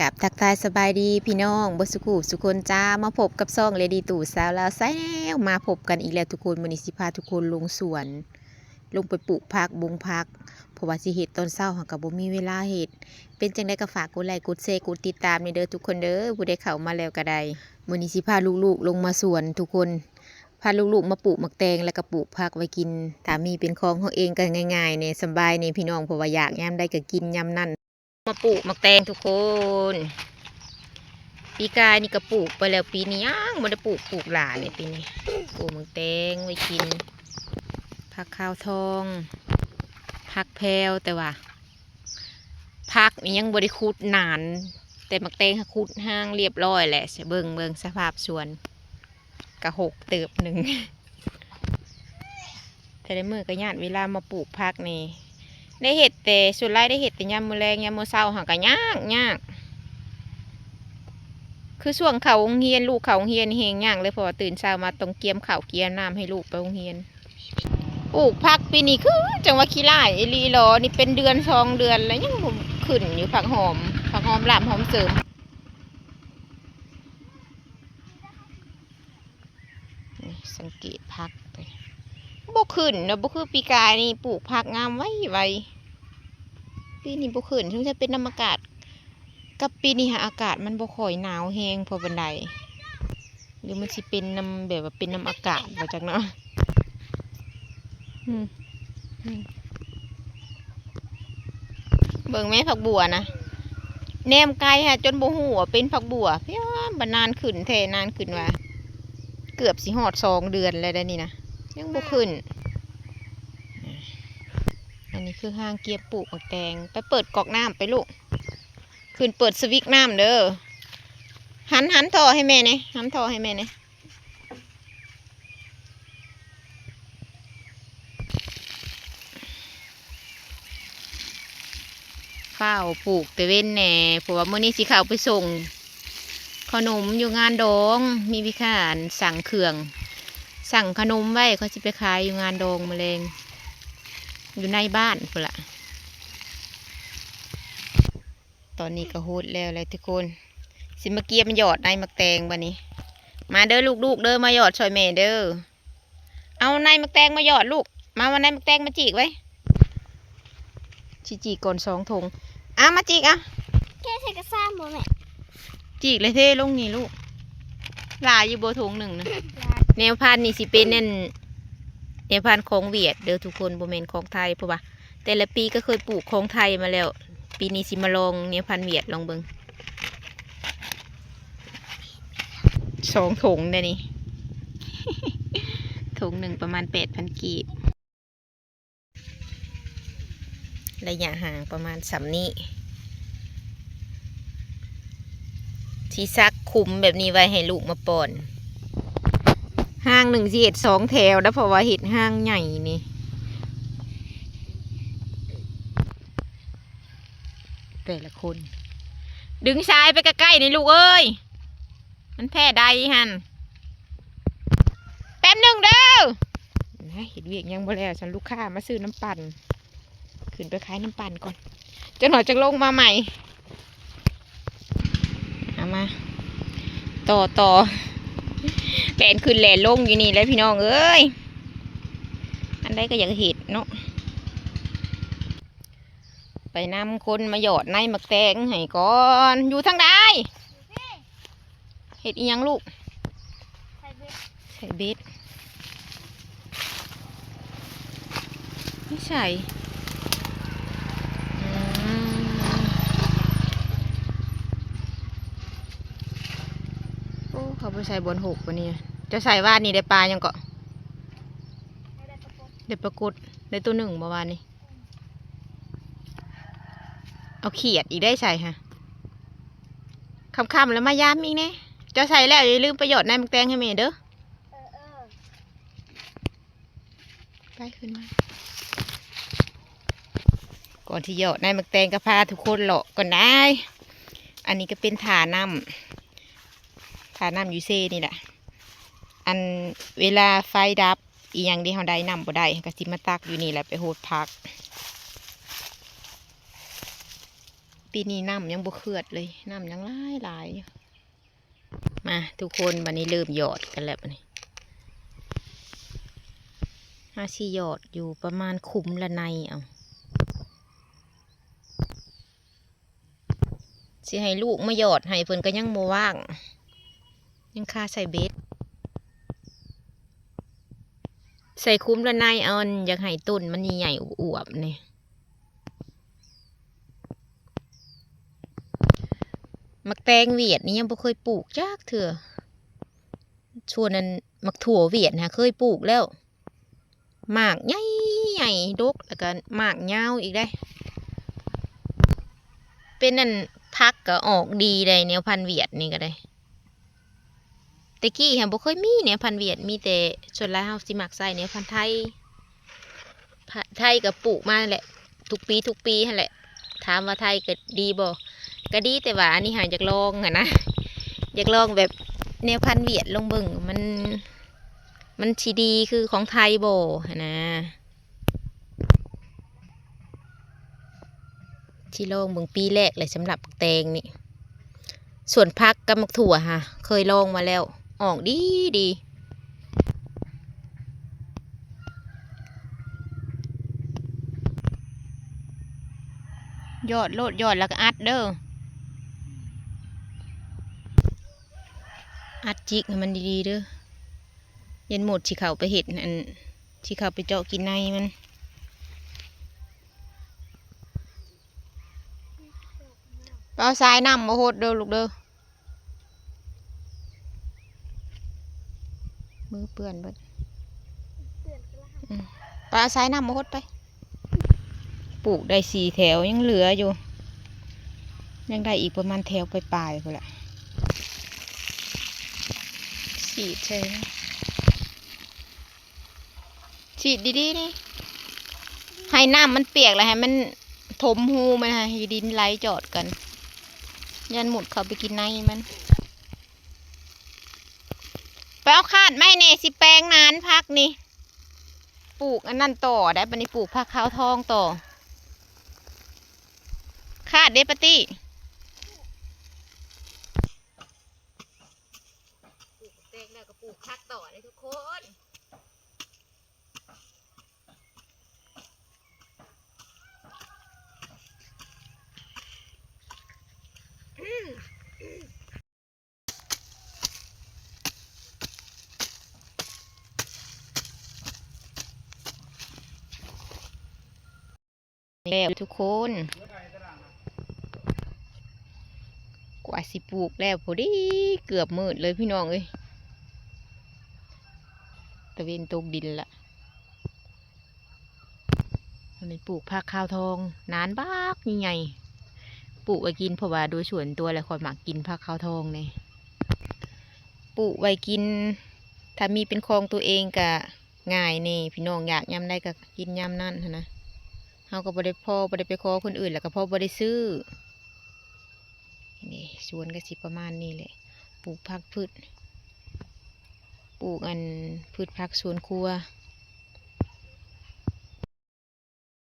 ກັບທັກທາຍສະບາຍດີພີ່ນ້ອງເບິດສູ່ຜູ້ສູ່ຄົນຈ້າ ມາພົບກັບຊ່ອງເລດີ້ຕູ້ສາວລາວຊາແນລ ມາພົບກັນອີກແລ້ວທຸກຄົນ. ມື້ນີ້ຊິພາທຸກຄົນລົງສວນ ລົງໄປປູກຜັກບົງຜັກ ເພາະວ່າຊິເຮັດຕອນເຊົ້າ ເຮົາກໍບໍ່ມີເວລາເຮັດ. ເປັນຈັ່ງໃດກໍຝາກກົດໄລ ກົດແຊ ກົດຕິດຕາມແດ່ເດີທຸກຄົນເດີ ຜູ້ໃດເຂົ້າມາແລ້ວກໍໄດ້. ມື້ນີ້ຊິພາລູກໆລົງມາສວນທຸກຄົນ ພາລູກໆມາປູກໝາກແຕງ ແລ້ວກໍປູກຜັກໄວ້ກິນ ຖ້າມີເປັນຂອງເຮົາເອງກໍງ່າຍໆແດ່ ສະບາຍແດ່ພີ່ນ້ອງ ເພາະວ່າຢາກຍາມໃດກໍກິນຍາມນັ້ນ. ມາປູກໝາກແຕງທຸກຄົນ ປີກາຍນີ້ກໍປູກໄປແລ້ວ ປີນີ້ຍັງບໍ່ໄດ້ປູກ ປູກຫຼ້ານີ້ປີນີ້. ປູກໝາກແຕງໄວ້ກິນ ຜັກຂາວທອງ ຜັກແພວ ແຕ່ວ່າຜັກນີ້ຍັງບໍ່ໄດ້ຂຸດໜານ ແຕ່ໝາກແຕງຫາຂຸດຮ່າງລຽບຮ້ອຍແຫຼະ. ເບິ່ງ ເບິ່ງສະພາບສວນ ກະຫົກເຕີບໜຶ່ງ ແຕ່ລະມື້ກໍຍາດເວລາມາປູກຜັກນີ້ ໄດ້ເຮັດແຕ່ ສ່ວນຫຼາຍໄດ້ເຮັດແຕ່ຍາມມື້ແລງ ຍາມມື້ເຊົ້າຫັ້ນກໍຍາກ ຍາກ ຄືຊ່ວງເຂົ້າໂຮງຮຽນ ລູກເຂົ້າໂຮງຮຽນແຮງຍາກເລີຍ ເພາະວ່າຕື່ນເຊົ້າມາຕ້ອງກຽມເຂົ້າກຽມນ້ຳໃຫ້ລູກໄປໂຮງຮຽນ. ປູກຜັກປີນີ້ຄືຈັ່ງວ່າຂີ້ລ້າຍອີ່ຫຼີຫຼໍ ນີ້ເປັນເດືອນສອງເດືອນແລ້ວ ຍັງບໍ່ຂຶ້ນຢູ່ ຜັກຫອມ ຜັກຫອມລາບຫອມເສີມ. ນີ້ສັງເກດຜັກ ບໍ່ຂຶ້ນເນາະ ບໍ່ຄືປີກາຍນີ້ ປູກຜັກງາມໄວໆ ປີນີ້ບໍ່ຂຶ້ນ ສົງໄສເປັນນຳອາກາດ ກັບປີນີ້ຫາອາກາດມັນບໍ່ຄ່ອຍໜາວແຮງພໍປານໃດ ຫຼືມັນຊິເປັນນຳ ແບບວ່າເປັນນຳອາກາດບໍ່ຈັກເນາະ. ອືມ ອືມ ເບິ່ງແມ້ຜັກບົ່ວນະ ແນມໄກຫາຈົນບໍ່ຮູ້ວ່າເປັນຜັກບົ່ວ ພຽງບາດນານຂຶ້ນແທ້ ນານຂຶ້ນວ່າ ເກືອບຊິຮອດສອງເດືອນແລ້ວໄດ໋ນີ້ນະ ຍັງບໍ່ຂຶ້ນ. ອັນນີ້ຄືຮ່າງກຽມປູກໝາກແຕງ ໄປເປີດກອກນ້ຳໄປລູກ ຂຶ້ນເປີດສະວິກນ້ຳເດີ ຫັນ ຫັນທໍ່ໃຫ້ແມ່ແດ່ ຫັນທໍ່ໃຫ້ແມ່ແດ່. ຟ້າວປູກແຕ່ເວັນແດ່ ເພາະວ່າມື້ນີ້ຊິເຂົ້າໄປສົ່ງຂະໜົມຢູ່ງານດອງ ມີວິຊາອັນສັ່ງເຄື່ອງ ສັ່ງຂະໜົມໄວ້ ເຂົາຊິໄປຂາຍຢູ່ງານດອງມື້ແລງ ຢູ່ໃນບ້ານພຸ້ນລະ. ຕອນນີ້ກໍໂຮດແລ້ວແຫຼະທຸກຄົນ ຊິມາກຽມຢອດໃນໝາກແຕງບາດນີ້ ມາເດີລູກໆເດີ ມາຢອດຊ່ອຍແມ່ເດີ. ເອົາໃນໝາກແຕງມາຢອດລູກ ມາ ເອົາໃນໝາກແຕງມາຈີກໄວ້ ຊິຈີກກ່ອນສອງຖົງ ອາ ມາຈີກ ອາ ແກະໃສ່ກະຊາມບໍ່ແມ່ ຈີກແລ້ວເທລົງນີ້ລູກ ຫຼາຍຢູ່ບໍ່ຖົງໜຶ່ງນະ ແນວພັນນີ້ຊິເປັນອັນ ແນວພັນຂອງຫວຽດເດີທຸກຄົນ ບໍ່ແມ່ນຂອງໄທ ເພາະວ່າແຕ່ລະປີກໍເຄີຍປູກຂອງໄທມາແລ້ວ ປີນີ້ຊິມາລອງແນວພັນຫວຽດລອງເບິ່ງ. ສອງຖົງເດ້ນີ້ ຖົງໜຶ່ງປະມານແປດພັນກີບ ໄລຍະຫ່າງປະມານສ່ຳນີ້ ຊິສັກຂຸມແບບນີ້ໄວ້ໃຫ້ລູກມາປ້ອນ ຮ່າງໜຶ່ງຊິເຮັດສອງແຖວເດ້ ເພາະວ່າເຮັດຮ່າງໃຫຍ່ນີ້. ແຕ່ລະຄົນ ດຶງສາຍໄປໃກ້ໆນີ້ລູກເອີຍ ມັນແຜ່ໄດຫັ້ນ ແປັບໜຶ່ງເດີ ເຮັດວຽກຍັງບໍ່ແລ້ວຊັ້ນ ລູກຄ້າມາຊື້ນ້ຳປັ່ນ ຂຶ້ນໄປຂາຍນ້ຳປັ່ນກ່ອນ ຈັກໜ້ອຍຈັ່ງລົງມາໃໝ່. ເອົາມາ ຕໍ່ ຕໍ່ ແລ່ນຂຶ້ນແລ່ນລົງຢູ່ນີ້ແຫຼະພີ່ນ້ອງເອີຍ ອັນໃດກໍຢາກເຮັດເນາະ. ໄປນຳຄົນມາຢອດໃນໝາກແຕງໃຫ້ກ່ອນ ຢູ່ທາງໃດ? ເຮັດອີ່ຫຍັງລູກ? ໃສ່ເບັດ ໃສ່ເບັດ ໃສ່ ອືມ ໂອ້ ເຂົາໄປໃສ່ບ່ອນຫົກປານນີ້ ເຈົ້າໃສ່ວານນີ້ໄດ້ປາຫຍັງເກາະ? ໄດ້ປາກົດ ໄດ້ໂຕໜຶ່ງບໍ່ວານນີ້? ເອົາຂຽດອີກໄດ້ໃສ່ຫະ ຄ່ຳໆແລ້ວມາຢາມອີກແດ່. ເຈົ້າໃສ່ແລ້ວຢ່າລືມໄປຢອດໃນໝາກແຕງໃຫ້ແມ່ເດີ. ເອີໆ ໄປຂຶ້ນມາ ກ່ອນທີ່ຢອດໃນໝາກແຕງກໍພາທຸກຄົນເລາະກ່ອນໄດ໋. ອັນນີ້ກໍເປັນທ່ານ້ຳ ທ່ານ້ຳຢູ່ເຊນີ້ແຫຼະ ອັນເວລາໄຟດັບອີ່ຫຍັງເດ ເຮົາໄດ້ນ້ຳບໍ່ໄດ້ ເຮົາກໍຊິມາຕັກຢູ່ນີ້ແຫຼະ ໄປໂຫດຜັກ. ປີນີ້ນ້ຳຍັງບໍ່ເຂືອດເລີຍ ນ້ຳຍັງຫຼາຍໆຢູ່. ມາທຸກຄົນ ບາດນີ້ເລີ່ມຫຍອດກັນແລ້ວ ບາດນີ້ເຮົາຊິຫຍອດຢູ່ປະມານຄຸ້ມລະໄນເອົາ. ຊິໃຫ້ລູກມາຫຍອດໃຫ້ ເພິ່ນກໍຍັງບໍ່ວ່າງ ຍັງຄາໃສ່ເບັດ ໃສ່ຄຸ້ມລະໄນເອົາ ອັນ ຢາກໃຫ້ຕົ້ນມັນໃຫຍ່ໆ ອວບໆ ນີ້. ໝາກແຕງຫວຽດນີ້ຍັງບໍ່ເຄີຍປູກຈັກເທື່ອ ສ່ວນອັນໝາກຖົ່ວຫວຽດນະເຄີຍປູກແລ້ວ ໝາກໃຫຍ່ໆ ດົກ ແລ້ວກໍໝາກຍາວອີກເດ້. ເປັນອັນ ຜັກກໍອອກດີໄດ໋ ແນວພັນຫວຽດນີ້ກໍໄດ້. ແຕ່ກີ້ຫັ້ນບໍ່ເຄີຍມີແນວພັນຫວຽດ ມີແຕ່ ສ່ວນຫຼາຍເຮົາຊິມັກໃຊ້ແນວພັນໄທ. ພະ ໄທກໍປູກມາແຫຼະ ທຸກປີ ທຸກປີຫັ້ນແຫຼະ. ຖາມວ່າໄທກໍດີບໍ່? ກໍດີ ແຕ່ວ່າອັນນີ້ຫາຢາກລອງຫັ້ນນະ ຢາກລອງແບບແນວພັນຫວຽດລອງເບິ່ງ ມັນ ມັນຊິດີຄືຂອງໄທບໍ່ຫັ້ນນະ. ຊິລອງເບິ່ງປີແລກເລີຍ ສຳລັບໝາກແຕງນີ້. ສ່ວນຜັກກັບໝາກຖົ່ວຫາ ເຄີຍລອງມາແລ້ວ ອອກດີໆ. ຫຍອດໂລດ ຫຍອດແລ້ວກໍອັດເດີ້ ອັດຈິກໃຫ້ມັນດີໆເດີ້. ຢ້ານມົດຊິເຂົ້າໄປເຮັດ ອັນ ຊິເຂົ້າໄປເຈາະກິນໃນມັນ. ໄປເອົາສາຍນ້ຳມາຫົດເດີ້ລູກເດີ້ ມືເປື້ອນເບິດ. ອືມ ໄປເອົາສາຍນ້ຳມາຫົດໄປ. ປູກໄດ້ສີ່ແຖວ ຍັງເຫຼືອຢູ່ ຍັງໄດ້ອີກປະມານແຖວປາຍໆ ພຸ້ນລະ. ສີດໃສ່ ສີດດີໆ ນີ້ ໃຫ້ນ້ຳມັນປຽກ ແລ້ວໃຫ້ມັນຖົມຮູມັນ ໃຫ້ດິນໄຫຼຈອດກັນ ຢ້ານມຸດເຂົ້າໄປກິນໃນມັນ. ໄປເອົາຄາດມາໃຫ້ແດ່ ຊິແປງນານຜັກນີ້ ປູກອັນນັ້ນຕໍ່ໄດ໋. ບັດນີ້ປູກຜັກຂາວທອງຕໍ່. ຄາດເດ້ປາຕີ້? ປູກແຕງແລ້ວກໍປູກຜັກຕໍ່ເດ້ທຸກຄົນ. ແລ້ວທຸກຄົນ ກວ່າຊິປູກແລ້ວພໍດີ ເກືອບມືດເລີຍພີ່ນ້ອງເອີຍ ຕາເວັນຕົກດິນລະ. ອັນນີ້ປູກຜັກຂາວທອງ ນານບັກໃຫຍ່ ປູກໄວ້ກິນ ເພາະວ່າໂດຍສ່ວນຕົວແລ້ວຂ້ອຍມັກກິນຜັກຂາວທອງນີ້ ປູກໄວ້ກິນ ຖ້າມີເປັນຂອງຕົວເອງກະງ່າຍແດ່ ພີ່ນ້ອງຢາກຍາມໃດກະກິນຍາມນັ້ນຫັ້ນນະ. ເຮົາກໍບໍ່ໄດ້ ພໍບໍ່ໄດ້ໄປຂໍຄົນອື່ນ ແລ້ວກໍພໍບໍ່ໄດ້ຊື້. ນີ້ ສວນກໍຊິປະມານນີ້ແຫຼະ ປູກຜັກພືດ ປູກອັນ ພືດຜັກສວນຄົວ